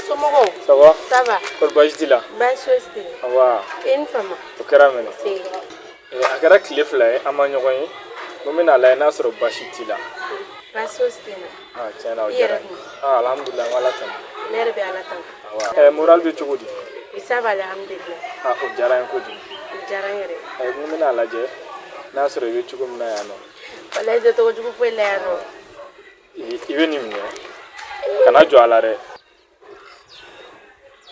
Somɔgɔw? Ça va? Ça va. Kɔri baasi t'i la? Baasi fosi tɛ yen. Awa. I ni fama. O kɛra mɛnɛ. Se. A kɛra tile 2 ye an ma ɲɔgɔn ye. N ko n bɛna lajɛ n'a sɔrɔ baasi t'i la. Baasi fosi tɛ n na. Ah, tiɲɛ na o I diyara yɛrɛ n ye. dun? Ah, alhamdulilah, n b'Ala tanu. Ne yɛrɛ bɛ Ala tanu. Awa. Moral bɛ cogo di? Oui, ça va, alhamdulilah. Ah, o diyara n ye kojugu. O diyara n yɛrɛ. N ko n bɛna lajɛ n'a sɔrɔ i bɛ cogo min na yan nɔ. Walayi, tɛ tɔgɔ jugu foyi la yan nɔ. I bɛ nin minɛ. Kana jɔ a la dɛ.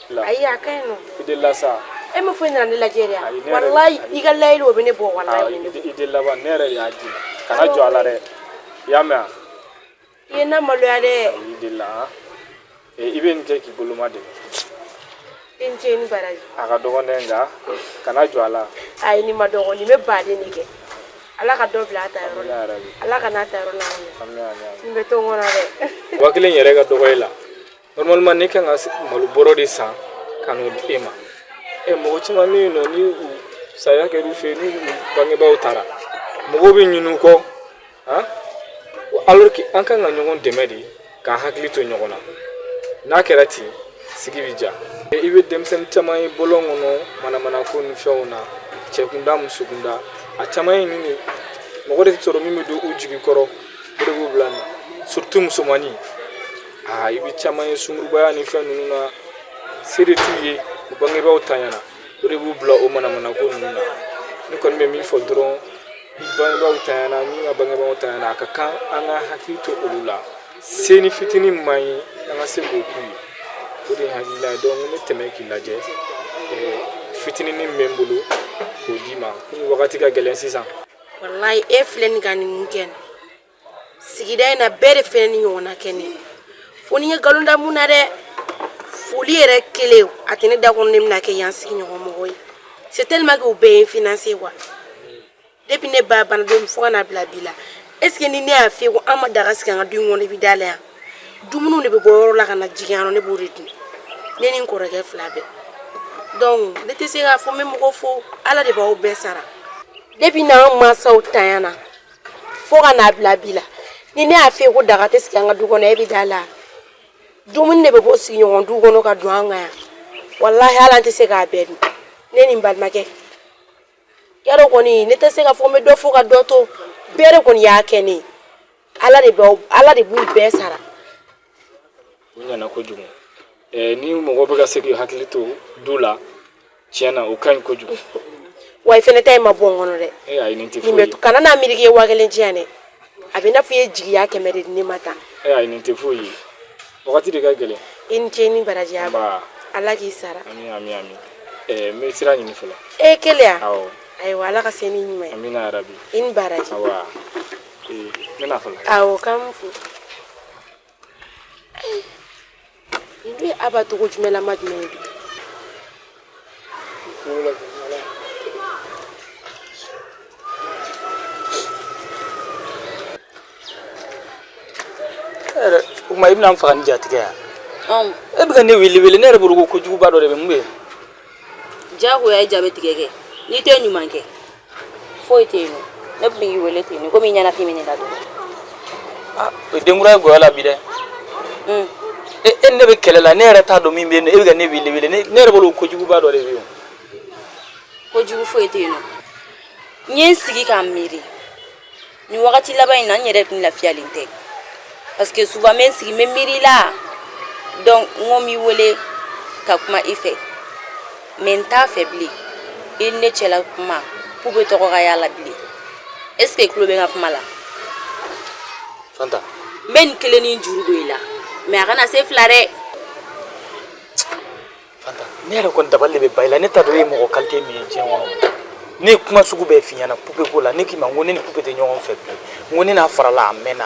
La. Ayi, a ka ɲi nɔ. I delila sa. E ma foyi nana ne lajɛ de yan. Ayi, ne yɛrɛ- Walayi, ayi. i ka layili o bɛ ne bɔ, walayi, Ah, o bɛ ne bɔ. I delila ba, ne yɛrɛ de y'a di. Kana jɔ a la dɛ. I y'a mɛn wa? I ye ne maloya dɛ. Ayi, i delila han. I bɛ nin kɛ k'i boloma dɛmɛ. I ni ce, i ni baraji. A ka dɔgɔn dɛ, nka kana jɔ a la. Ayi, nin ma dɔgɔ, nin bɛ baden de kɛ. Ala ka dɔ bila a ta yɔrɔ la. Amina yarabi. Ala ka n'a ta yɔrɔ la an ɲɛ. Amina, amina. Nin bɛ to n kɔnɔ dɛ. 5000 yɛrɛ ka dɔgɔ e la. Normalement ne kan ka malo bɔrɔ de san ka n'o di e ma. Mɔgɔ caman bɛ yen nɔ, ni u saya kɛr'u fɛ yen, n'u bangebaaw taara, mɔgɔw bɛ ɲinɛ u kɔ. Han? Alors que an kan ka ɲɔgɔn dɛmɛ de k'an hakili to ɲɔgɔn na. N'a kɛra ten, sigi bɛ diya. I bɛ denmisɛnnin caman ye bɔlɔn kɔnɔ, manamanako ni fɛnw na, cɛkunda, musokunda, a caman ye nin de ye. Mɔgɔ de tɛ sɔrɔ min bɛ don u jigi kɔrɔ, o de b'u bila nin na. Surtout musomannin. Aa, i bɛ caman ye sungurubaya ni fɛn ninnu na, se de t'u ye, u bangebaaw tanyana, o de b'u bila o manamanako ninnu na. Ne kɔni bɛ min fɔ dɔrɔn, ni bangebaaw tanyana, min ka bangebaaw tanyana, a ka kan an ka hakili to olu la. Se ni fitinin man ɲi, an ka se k'o k'u ye. O de ye hakilina ye. Donc n bɛ tɛmɛ k'i lajɛ. Fitinin min bɛ n bolo k'o d'i ma, komi wagati ka gɛlɛn sisan. Walayi, e filɛ nin ka nin mun kɛ nin sigida in na, bɛɛ de fɛnɛ ni ɲɔgɔnna kɛ ne ye. Fo ni n ye nkalon da mun na dɛ, foli yɛrɛ kelen a tɛ ne da kɔnɔ, ne bɛna kɛ yan sigiɲɔgɔn mɔgɔ ye. C'est tellement que u bɛɛ ye n financer quoi. Depuis ne ba bana don fo ka na bila bi la, est ce que ni ne y'a f'i ye ko an ma daga sigi an ka du in kɔnɔ, i bɛ da la yan? Dumuniw de bɛ bɔ yɔrɔ la ka na jigin yan nɔ, ne b'o de dun, ne ni n kɔrɔkɛ 2 bɛɛ. Donc ne tɛ se k'a fɔ n bɛ mɔgɔ fo, Ala de b'aw bɛɛ sara. Depuis n'an mansaw tanyana fo ka n'a bila bi la, ni ne y'a f'i ye ko daga tɛ sigi an ka du kɔnɔ, e bɛ da la? Dumuni de bɛ bɔ sigiɲɔgɔn du kɔnɔ ka don an kan yan. Walahi, hali an tɛ se k'a bɛɛ dun, ne ni n balimakɛ. Yarɔ kɔni, ne tɛ se k'a fɔ n bɛ dɔ fo ka dɔ to, bɛɛ de kɔni y'a kɛ ne ye. Ala de b'aw, Ala de b'u bɛɛ sara. O ɲɛna kojugu. Ni mɔgɔ bɛ ka se k'i hakili to du la, tiɲɛ na o ka ɲi kojugu. Wa i fɛnɛ ta in ma bɔ n kɔnɔ dɛ. Ayi, nin tɛ Nin foyi bɛ ye. to, kana n'a miiri k'i ye 5000 di yan dɛ. A bɛ i n'a fɔ i ye jigiya 100 de di ne ma tan. Ayi, nin tɛ foyi ye. Wagati de ka gɛlɛn. I ni ce, i ni baraji. Aba. Nba. Ala k'i sara. Ami, ami, ami. N bɛ sira ɲini fɔlɔ. E kelen yan? Awɔ. Ayiwa, Ala ka se ni ɲuman ye. Amina yarabi. I ni baraji. Awa. N bɛna fɔlɔ. Awɔ, k'an fo. Nin dun ye Aba tɔgɔ jumɛn lama jumɛn ye bi? Yɛrɛ o tuma i bɛna n faga ni jatigɛ yan. Ɔn. E bɛ ka ne wele wele, ne yɛrɛ bolo ko kojuguba dɔ de bɛ mun bɛ yen? Diyagoya i ja bɛ tigɛ kɛ n'i tɛ ɲuman kɛ, foyi tɛ yen nɔ. Ne tun bɛ k'i wele ten komi i ɲɛnafin bɛ ne la dɔrɔn. Ah, o ye denkura ye gɔyɔ la bi dɛ. E ne bɛ kɛlɛ la, ne yɛrɛ t'a dɔn min bɛ yen nɔ, e bɛ ka ne wele wele, ne yɛrɛ bolo ko kojuguba dɔ de bɛ yen. Kojugu foyi tɛ yen nɔ. N ye n sigi k'a miiri nin wagati laban in na, n yɛrɛ tun lafiyalen tɛ parce que souvent n bɛ n sigi, n bɛ miiri la. Donc n ko n b'i wele ka kuma i fɛ, mais n t'a fɛ bilen i ni ne cɛla kuma Poupée tɔgɔ ka y'a la bilen. Est ce que i tulo bɛ n ka kuma la? Fanta. N bɛ nin kelen ni juru don i la, mais a kana se 2 dɛ. Fanta, ne yɛrɛ kɔni dabali de bɛ ba i la. Ne t'a dɔn e ye mɔgɔ qualité min ye diɲɛ kɔnɔ. Ne ye kuma sugu bɛɛ f'i ɲɛna Poupée ko la. Ne k'i ma n ko ne ni Poupée tɛ ɲɔgɔn fɛ bilen, n ko ne n'a farala a mɛnna.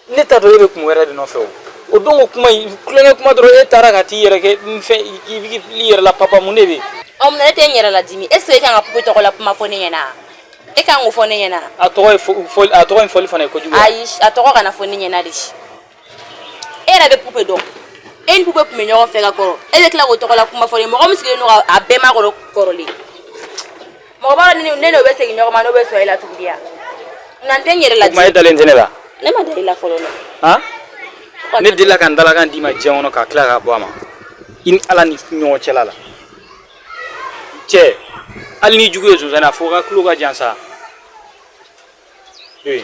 Ne t'a dɔn e bɛ kun wɛrɛ de nɔfɛ o. O don ko kuma in, tulonkɛ kuma dɔrɔn, e taara ka t'i yɛrɛ kɛ n fɛn, i b'i yɛrɛ la papa, mun de bɛ yen? Ɔ, mun na ne tɛ n yɛrɛ ladimi? Est ce que e kan ka Poupée tɔgɔ la kuma fɔ ne ɲɛna? E kan k'o fɔ ne ɲɛna? A tɔgɔ ye fɔli, a tɔgɔ in fɔli fana ye kojugu ye. Ayi, a tɔgɔ kana fɔ ne ɲɛna de. E yɛrɛ bɛ Poupée dɔn, e ni Poupée tun bɛ ɲɔgɔn fɛ ka kɔrɔ, e bɛ tila k'o tɔgɔ la kuma fɔ ne. Mɔgɔ min sigilen don ka a bɛɛ makɔnɔ kɔrɔlen, mɔgɔ b'a dɔn ne n'o bɛ segin ɲɔgɔn ma, n'o bɛ sɔn e la tuguni ya. Nka n tɛ n yɛrɛ O tuma e ladimi. dalen tɛ ne la? Ne ma da i la fɔlɔ nɔ. Han, ne delila ka n dalakan d'i ma diɲɛ kɔnɔ ka tila k'a bɔ a ma? I ni Ala ni ɲɔgɔn cɛla la. Cɛ, hali ni jugu ye sonsan a fɔ ka tulo ka jan sa. Ee,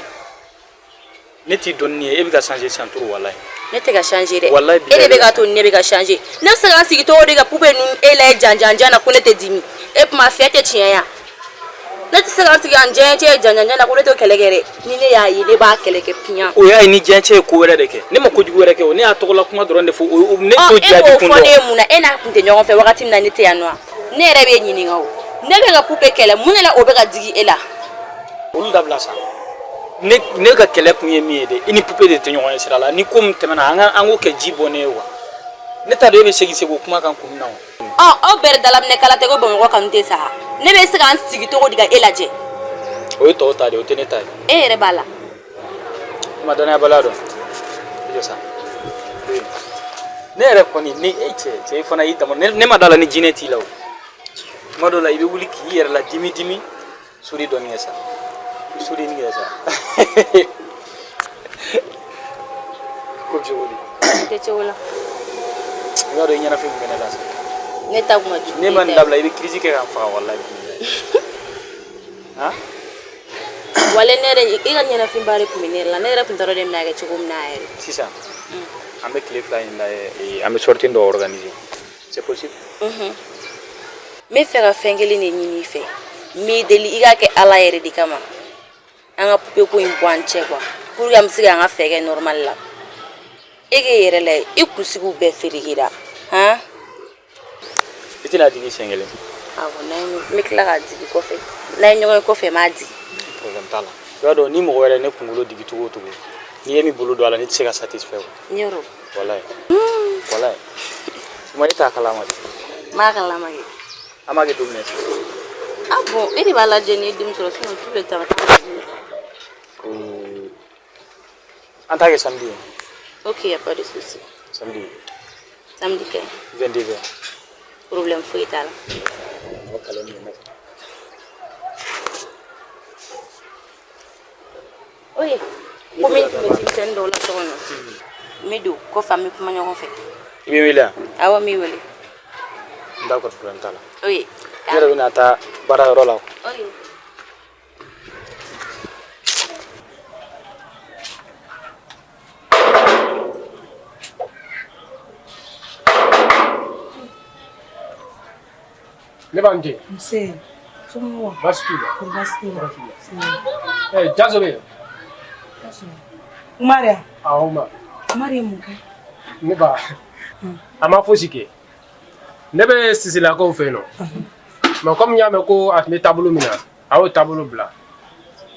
ne t'i dɔn ni ye, e bɛ ka changer sisan trop walayi. Ne tɛ ka changer dɛ. Walayi e de bɛ ka to ne bɛ ka changer. Ne bɛ se ka n sigi cogo di ka pupe ninnu e lajɛ janjanjan na ko ne tɛ dimi? E kuma fɛ tɛ tiɲɛ ya. Ne tɛ se ka n sigi ka n diyaɲɛ cɛ janjanjan na ko ne tɛ kɛlɛ kɛ dɛ. Ni ne y'a ye ne b'a kɛlɛ kɛ piyan. O y'a ye ni diyaɲɛ cɛ ye ko wɛrɛ de kɛ. Ne ma kojugu wɛrɛ kɛ o, ne y'a tɔgɔla kuma dɔrɔn de fɔ o, ne t'o e jaabi b'o kun fɔ ne dɔn. ye mun na? E n'a tun tɛ ɲɔgɔn fɛ wagati min na ne tɛ yan nɔ. Ne yɛrɛ b'e ɲininka o. Ne bɛ ka pupe kɛlɛ mun de la o bɛ ka digi e la? Olu dabila sa. Ne ka kɛlɛ kun ye min ye dɛ, i ni pupe de tɛ ɲɔgɔn ye sira la. Ni ko min tɛmɛna, an ka an k'o kɛ ji bɔnnen ye wa. Ne t'a dɔn e bɛ segin segin o kuma kan kun min na o. Ɔ, aw bɛɛ de dalaminɛ kala tɛ ko Bamakɔ kanu tɛ sa. Ne bɛ se ka n sigi cogo di ka e lajɛ? O ye tɔw ta de ye, o tɛ ne ta ye. E yɛrɛ b'a la. Kuma danayabaliya dɔn. I jɔ sa. Ne yɛrɛ kɔni ni e cɛ cɛ, e fana y'i dama. Ne ma da la ni jinɛ t'i la o. Tuma dɔw la i bɛ wuli k'i yɛrɛ la dimi dimi. Suri dɔɔni kɛ sa. Suri nin kɛ sa. Ko bɛ cogo di? N tɛ cogo la. I b'a dɔn i ɲɛnafin kun bɛ ne la sa. Ne ta kun ka jugu. Ne ma nin dabila, i bɛ kirisi kɛ ka n faga walayi. Han? Wale ne yɛrɛ, i ka ɲɛnafinba de kun bɛ ne yɛrɛ la. Ne yɛrɛ kun t'a dɔn ne bɛna kɛ cogo min na yɛrɛ. Sisan an bɛ tile 2 in lajɛ, an bɛ sortie dɔ organiser. C'est possible? N bɛ fɛ ka fɛn kelen de ɲini i fɛ. N b'i deli i k'a kɛ Ala yɛrɛ de kama. An ka pupe ko in bɔ an cɛ quoi. Pour que an bɛ se k'an ka fɛ kɛ normal la. E k'e yɛrɛ lajɛ, i kunsigiw bɛɛ ferekera. Han? I tɛna digi siɲɛ kelen? Awɔ, n'an ye n bɛ tila k'a digi kɔfɛ. N'an ye ɲɔgɔn ye kɔfɛ, n b'a digi. Problème t'a la. I b'a dɔn ni mɔgɔ wɛrɛ ne kunkolo digi cogo o cogo, n'i ye min bolo don a la, ne tɛ se ka satisfait o. Yɔrɔ. Walayi. Walayi. Kuma e t'a kalama de. N b'a kalama kɛ. An b'a kɛ don min na sisan. Ah bon, e de b'a lajɛ n'i ye den sɔrɔ, sinon tout le temps. An t'a kɛ samedi ye. Ok, y a pas de souci. Samedi. Samedi kɛ. 22h. Problème foyi t'a la. O kalan nin ye. Oye, komi n tun bɛ denmisɛnnin dɔw la so kɔnɔ. N bɛ don kɔfɛ, an bɛ kuma ɲɔgɔn fɛ. I bɛ n wele yan? Awɔ, n b'i wele. D'accord, problème t'a la. Oye. Ne yɛrɛ bɛna taa baarayɔrɔ la. Oye. Ne b'an jɛ. Nse, somɔgɔw? Baasi t'u la. Kɔri baasi t'u la? Ɛ, Jaso bɛ yen? Umaru ya? Awɔ, Umaru. Umaru ye mun kɛ? Ne ba, a ma fosi kɛ. Ne bɛ Siselakaw fɛ yen nɔ. Mais comme n y'a mɛn ko a tun bɛ taabolo min na, a y'o taabolo bila.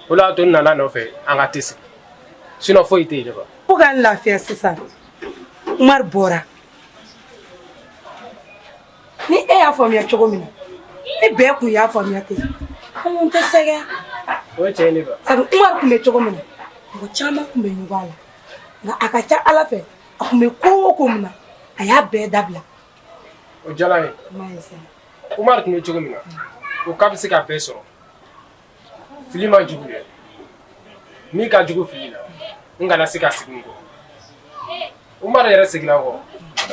O de y'a to n nana nɔfɛ an ka te sigi. Sinon foyi tɛ yen ne ba. Fo ka n lafiya sisan. Umaru bɔra. Ni e y'a faamuya cogo min na, ni bɛɛ kun y'a faamuya ten, an kun tɛ sɛgɛn. O ye tiɲɛ ye ne ba. Sabu Umaru kun bɛ cogo min na, mɔgɔ caman kun bɛ ɲugun a la. Nka a ka ca Ala fɛ, a kun bɛ ko o ko min na, a y'a bɛɛ dabila. O diyara n ye. N m'a ye sa. Umaru tun bɛ cogo min na, o k'a bɛ se ka bɛɛ sɔrɔ. Fili man jugu dɛ. Min ka jugu fili la, n kana se ka segin n kɔ. Umaru yɛrɛ seginna kɔ,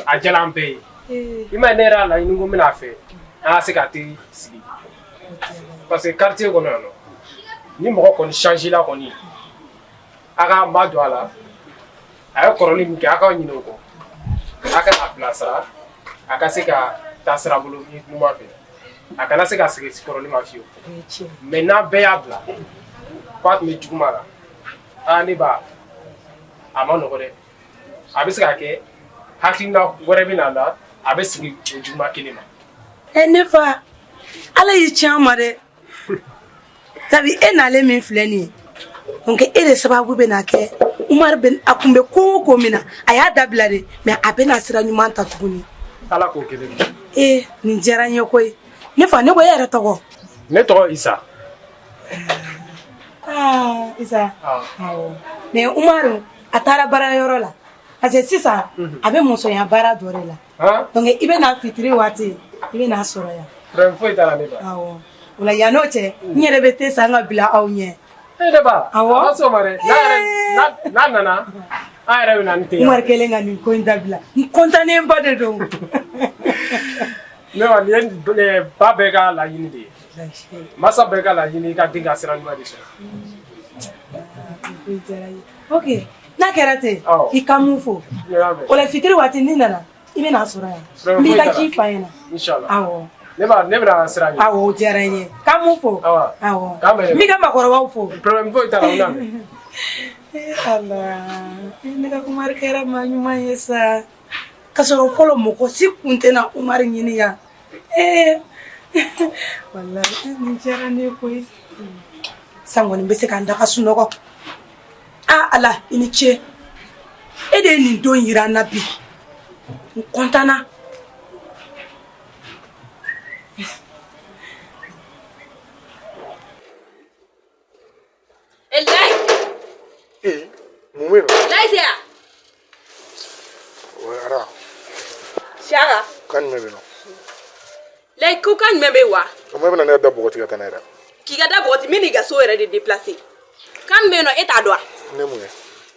a diyara an bɛɛ ye. I ma ye ne yɛrɛ y'a laɲini ko n bɛna a fɛ an ka se ka te sigi. Parce que quartier kɔnɔ yan nɔ, ni mɔgɔ kɔni change la kɔni, a ka ma don a la, a ye kɔrɔli min kɛ, a k'aw ɲinɛ o kɔ. A ka n'a bilasira, a ka se ka taa sira bolo ɲuman fɛ. A kana se ka segin kɔrɔli ma fiyewu. Mais n'an bɛɛ y'a bila k'a tun bɛ juguman na, aa ne ba, a ma nɔgɔ dɛ. A bɛ se ka kɛ hakilina wɛrɛ bɛ na la, a bɛ sigi o juguman kelen ma. E ne fa, Ala y'i ci an ma dɛ. Sabu e nalen min filɛ nin ye, donc e de sababu bɛna kɛ Umaru bɛ a kun bɛ ko o ko min na, a y'a dabila de, mais a bɛna sira ɲuman ta tuguni. Ala k'o kelen kɛ. Ee, nin diyara n ye koyi. Ne fa, ne ko e yɛrɛ tɔgɔ? Ne tɔgɔ Isa. Aa, Isa. Awɔ. Mais Umaru, a taara baarayɔrɔ la. Parce que sisan, a bɛ musoya baara dɔ de la. Donc i bɛna fitiri waati, i bɛna sɔrɔ yan. Problème foyi t'a la ne ba. Awɔ. O la yan n'o cɛ, n yɛrɛ bɛ te san ka bila aw ɲɛ. E ne ba. Awɔ. A ma s'o ma dɛ. N'a yɛrɛ n'a nana, an yɛrɛ bɛ na ni te ye. Umaru kɛlen ka nin ko in dabila, n kɔntanenba de don. Ne ma nin ye ba bɛɛ ka laɲini de ye. Masa bɛɛ ka laɲini i ka den ka sira ɲuman de sɔrɔ. Ok, n'a kɛra ten, i ka mun fo? O la fitiri waati n'i nana, i bɛna sɔrɔ yan. N b'i ka ci f'a ɲɛna. Inshallah. Awɔ. Ne b'a ne bɛna sira ɲini. Awɔ, o diyara n ye. Ka mun fo? Awɔ. N b'i ka makɔrɔbaw fo. Problème foyi t'a la, n bɛna mɛn. Eh Ala, ne ka Umaru kɛra maa ɲuman ye sa. K'a sɔrɔ fɔlɔ mɔgɔ si kun tɛna Umaru ɲini yan. Ee walahi nin diyara ne ye koyi. Sisan kɔni n bɛ se ka n da ka sunɔgɔ. Aa Ala i ni ce. E de ye nin don yira n na bi. N kɔntanna. E Layi. Ee, mun bɛ yen nɔ? Layi tɛ yan. O ara. Siyaka. Kan jumɛn bɛ yen nɔ? Layi ko kan jumɛn bɛ yen wa? O ma e bɛna ne ka da bɔgɔti ka taa n'a ye dɛ. K'i ka da bɔgɔti min n'i ka so yɛrɛ de déplacer. Kan min bɛ yen nɔ e t'a dɔn wa? Ne mun kɛ?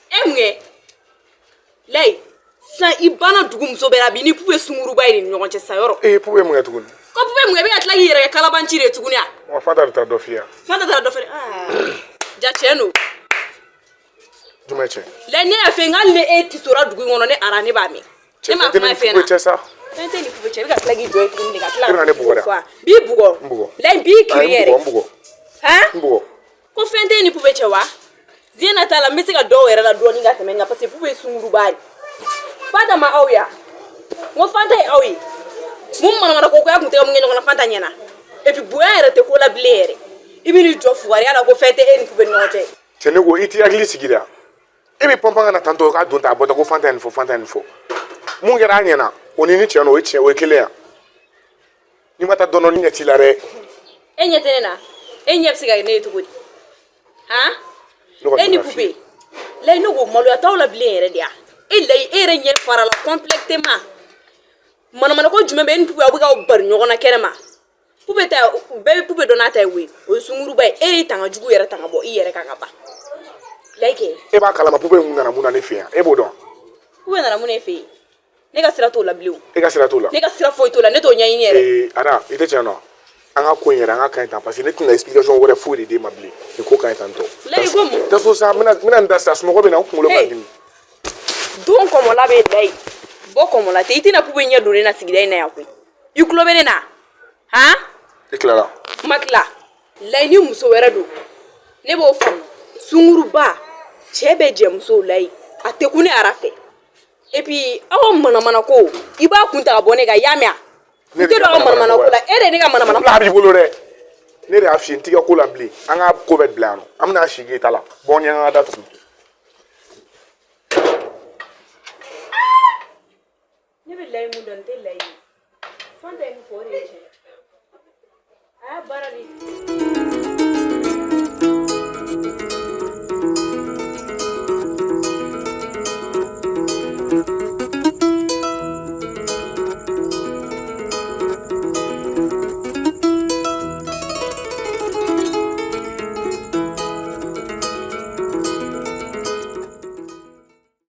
E mun kɛ? Layi sisan i banna dugu muso bɛɛ la bi ni Pupe sunguruba ye ni ɲɔgɔn cɛ sa yɔrɔ. Ee Pupe ye mun kɛ tuguni? Ko Pupe mun kɛ i bɛ ka tila k'i yɛrɛ kɛ kalabanci de ye tuguni a. Wa Fanta de taara dɔ f'i ye. Fanta taara dɔ fɛ aa ja tiɲɛ don. Jumɛn tiɲɛ? Layi ne y'a fɛ n k'ale ni e tisora dugu in kɔnɔ ne ara ne b'a mɛn. Ne ma kuma fɛ na. cɛ sa. Fɛn tɛ ni Pupe cɛ i bɛ ka tila k'i jɔ yen tuguni de ka tila E bɛna ne bugɔ dɛ. n b'i bugɔ. N bugɔ. Layi n b'i kiri yɛrɛ. N bugɔ. Han? N bugɔ. Ko fɛn tɛ ni Pupe cɛ wa? Zena t'a la n bɛ se ka dɔw yɛrɛ la dɔɔni ka tɛmɛ nin kan parce que Pupe ye sunguruba ye. Fanta ma aw ye wa? N ko Fanta ye aw ye. Mun manamana ko k'a kun tɛ ka mun kɛ ɲɔgɔn na Fanta ɲɛna. Et puis bonya yɛrɛ tɛ ko la bilen yɛrɛ. I bɛ n'i jɔ fugariya la ko fɛn tɛ e ni Pupe ni ɲɔgɔn cɛ. Cɛ ne ko i t'i hakili sigi de wa? E bɛ panpan ka na tantɔ k'a don tan a bɔ tan ko Fanta ye nin fɔ Fanta ye nin fɔ. Mun kɛra a ɲɛna o ni ni tiɲɛ o ye tiɲɛ o ye kelen ye wa? N'i ma taa dɔɔni dɔɔni ɲɛ t'i la dɛ. E ɲɛ tɛ ne na? E ɲɛ bɛ se ka kɛ ne ye cogo di? Han? E ni Pupe. Layi ne ko maloya t'aw la bilen yɛrɛ de ya. E Layi e yɛrɛ ɲɛ farala complètement. Manamana ko jumɛn bɛ e ni Pupe aw bɛ k'aw bari ɲɔgɔn na kɛnɛ ma. Pupe ta bɛɛ bɛ Pupe dɔn n'a ta ye koyi. O ye sunguruba ye. E y'i tanga jugu yɛrɛ ta ka bɔ i yɛrɛ kan ka ban. Layi kɛ. E b'a kalama Pupe kun nana mun na ne fɛ yan e b'o dɔn. Pupe nana mun na e fɛ yen? Ne ka sira t'o la bilen o. E ka sira t'o la. Ne ka sira foyi t'o la ne t'o ɲɛɲini yɛrɛ. Ee Ara i tɛ tiɲɛ dɔn an ka ko in yɛrɛ an ka kan tan parce que ne tɛna explication wɛrɛ foyi de d'e ma bilen nin ko ka ɲi tan tɔ. Layi ko mun. Taa so sa n bɛna n da sa sunɔgɔ bɛ na n kunkolo bɛ n dimi. Don kɔmɔla bɛ Layi bɔ kɔmɔla tɛ i tɛna Pupe ɲɛ don ne na sigida in na yan koyi i tulo bɛ ne na han. I tilala. N ma tila Layi ni muso wɛrɛ don ne b'o faamu sunguruba cɛ bɛ jɛ musow Layi a tɛ kun ne Ara fɛ. Et puis aw ka manamana ko i b'a kun ta ka bɔ ne kan i y'a mɛn wa? N tɛ don aw ka manamana ko la e de ye ne ka manamana. Bila b'i bolo dɛ ne de y'a f'i ye n t'i ka ko la bilen an ka ko bɛɛ bila yan nɔ an bɛna si k'i ta la bɔ n ɲɛ an ka datugu. Ne bɛ Layi mun dɔn n tɛ Layi ye Fanta ye min fɔ o de ye tiɲɛ ye a y'a baara de.